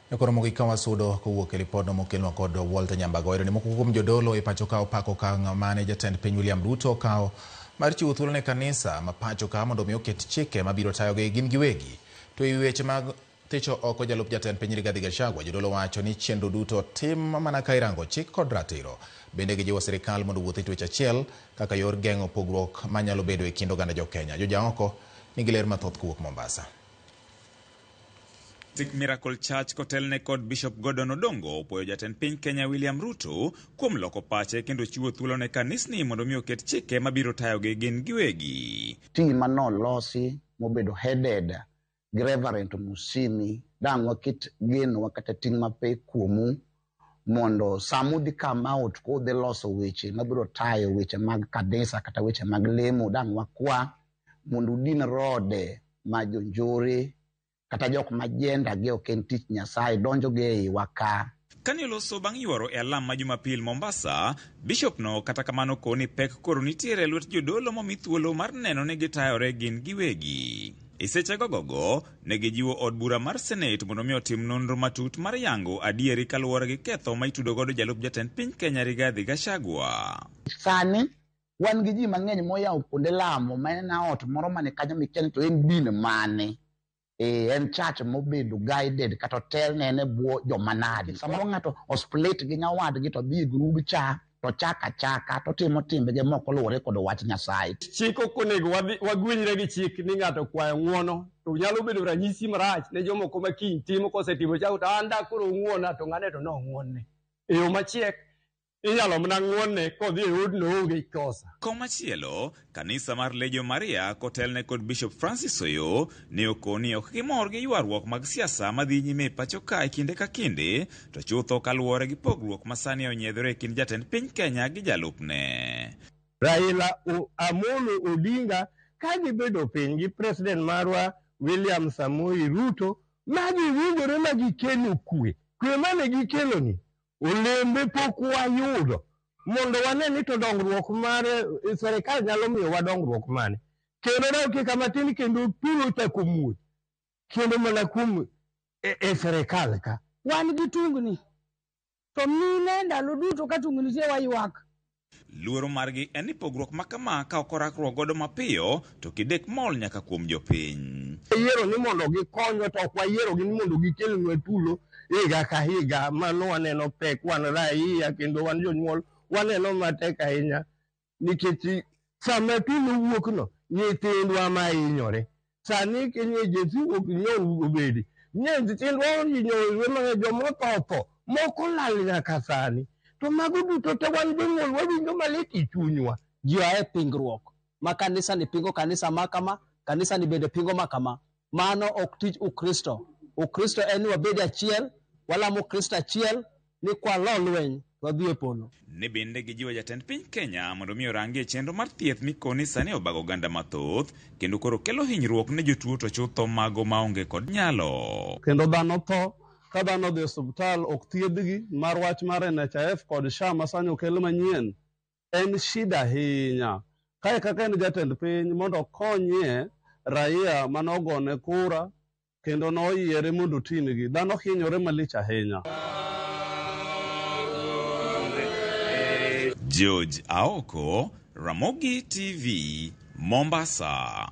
Koro mogik ka wasudo kowuok e lipodno mokelnwa kod Walter Nyambago ni moko kuom jodolo e pacho ka opako okang' mane jatend piny William Ruto okawo mar chiwo thuolo ne kanisa ma pacho ka mondo mi oket chike mabiro tayogi gin giwegi. To e wi weche mag thicho oko jalup jatend piny Rigathi Gachagua, jodolo wacho ni chenro duto tim mana ka irango chik kod ratiro. Bende gijiwo sirikal mondo owuoth e twech achiel kaka yor geng'o pogruok manyalo bedo e kind oganda jo Kenya. Jojaoko nigi ler mathoth kowuok Mombasa. Catholic Miracle Church kotelne kod Bishop Gordon Odongo opuoyo jatend piny Kenya William Ruto kuom loko pache kendo chiwo thuolo ne kanisni mondo mi oket chike mabiro tayogi gin giwegi. Team manolosi mobedo headed gi Reverend Musimi dang' waket genowa kata ting' mapek kuomu mondo sama udhi come out kudhi loso weche mabiro tayo weche mag kanisa kata weche mag lemo dang' wakwa mondo udin rode ma jonjore kata jok ma jenda gi ok en tich Nyasaye donjo gi eiwa ka. Kane oloso bang' yuoro e alam ma Jumapil Mombasa, Bishop no kata kamano koni pek koro nitiere e lwet jodolo momi thuolo mar neno ni gitayore gin giwegi. E seche gogogo, ne gijiwo od bura mar Senate mondo mi otim nonro matut mar yango adieri kaluwore gi ketho ma itudo godo jalup jatend piny Kenya Rigathi Gachagua. Sani wan gi ji mang'eny moyawo kuonde lamo ma en ot moro mane kanyo mikia ni to en din mane. En church mobedo guided kata otelne en e bwo joma nade. Samoro ng'ato o split gi nyawadgi to dhi e grub cha to chaka chaka to timo timbege mok oluwore kod wach Nyasaye. Chik ok onego wagwenyre gi chik ni ng'ato okwayo ng'uono to nyalo bedo ranyisi marach ne jomoko ma kiny timo kosetimo chako to an da koro ung'uona to ng'ane to nong'uonne. E yo machiek inyalo mana ng'uonne kodhi e odno onge kosa. Komachielo, kanisa mar Legio Maria kotelne kod Bishop Francis Oyo ne okoni ok gimor gi ywaruok mag siasa madhi nyime e pacho ka e kinde ka kinde, to chutho kaluwore gi pogruok ma sani onyiedhore e kind jatend piny Kenya gi jalupne. Raila Amolo Odinga ka gibedo piny gi president marwa William Samoei Ruto ma giwinjore ma gikelo kwe. Kwe mane gikelo ni olembe pok wayudo mondo wane ni to dongruok mar serikal nyalo miyowa dongruok mane. Kendo dakika matin kendo tulo chako muoch kendo mana kuom e serikal ka. Wan gi tungni to mine ndalo duto ka tungni nitie waywak. Luoro margi en ni pogruok ma kama ka ok orakruok godo mapiyo to kidek mol nyaka kuom jopiny. Yiero ni mondo gikonywa to ok wayiero gi ni mondo gikelnwa tulo higa ka higa. Mano waneno pek, wan raia kendo wan jonyuol waneno matek ahinya nikech sama tulo wuok no nyithindwa ma hinyore. Sani kinyi jesi wuok nyo obedi. Nyithindwa ohinyore mang'eny joma otho otho moko lal nyaka sani. To mago duto te wan jonyuol wawinjo malit e chunywa. Ji oa e pingruok ma kanisa ni pingo kanisa ma kama, kanisa ni bende pingo ma kama. Mano ok tij Ukristo. Ukristo en ni wabed achiel, walamo Kristo achiel, ni kwalo lweny wadhi e polo. Ne bende gijiwo jatend piny Kenya mondo mi orangie chenro mar thieth mikoni sani obago oganda mathoth kendo koro kelo hinyruok ne jotuo to chutho mago maonge kod nyalo. Kendo dhano tho ka dhano odhi e osiptal ok thiedhgi mar wach mar NHIF kod SHA ma sani okel manyien en shida ahinya. Kae kaka en jatend piny mondo okonyie raia mane ogone kura kendo noyiere mondo otingi. Dhano hinyore malich ahinya. George Aoko, Ramogi TV, Mombasa.